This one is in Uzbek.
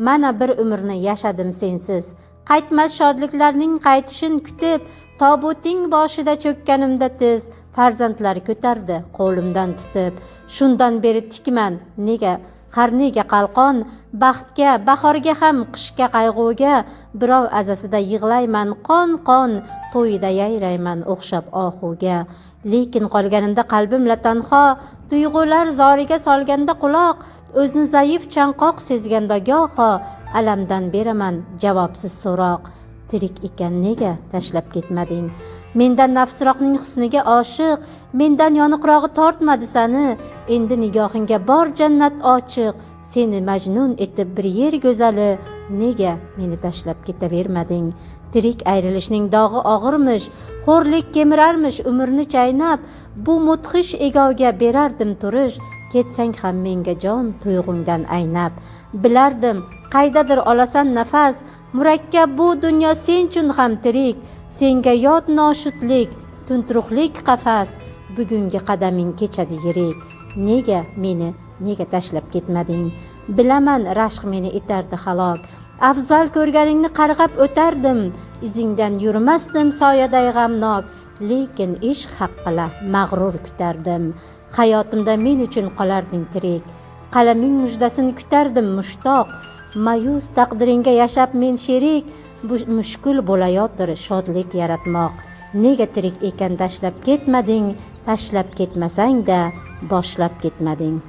Mana bir umrni yashadim sensiz. Qaytmas shodliklarning qaytishin kutib, tobuting boshida cho'kkanimda tiz, farzandlar ko'tardi qo'limdan tutib. Shundan beri tikman nega har nega qalqon, baxtga, bahorga ham, qishga, qayg'uga. Birov azasida yig'layman qon qon, to'yida yayrayman o'xshab ohuga. Lekin qolganimda qalbim latanho, tuyg'ular zoriga solganda quloq, o'zni zaif, chanqoq sezganda goho, alamdan beraman javobsiz so'roq: tirik ekan nega tashlab ketmading? Mendan nafsroqning husniga oshiq, mendan yoniqrog'i tortmadi sani. Endi nigohingga bor jannat ochiq, seni majnun etib bir yer go'zali. Nega meni tashlab ketavermading? Tirik ayrilishning dog'i og'irmish, xo'rlik kemirarmish umrni chaynab. Bu mudhish egovga berardim turish, ketsang ham menga jon tuyg'ungdan aynab. Bilardim, qaydadir olasan nafas, murakkab bu dunyo sen uchun ham tirik. Senga yot noshudlik, tundruqlik qafas, bugungi qadaming kechadi yirik. Nega meni, nega tashlab ketmading? Bilaman, rashk meni etardi halok. Afzal ko'rganingni qarg'ab o'tardim, izingdan yurmasdim soyaday g'amnok. Lekin ishq haqqila mag'rur kutardim, hayotimda men uchun qolarding tirik. Qalaming mujdasini kutardim mushtoq, ma'yus taqdiringga yashab men sherik. Bu mushkul bo'layotir shodlik yaratmoq. Nega tirik ekan tashlab ketmading? Tashlab ketmasang-da, boshlab ketmading.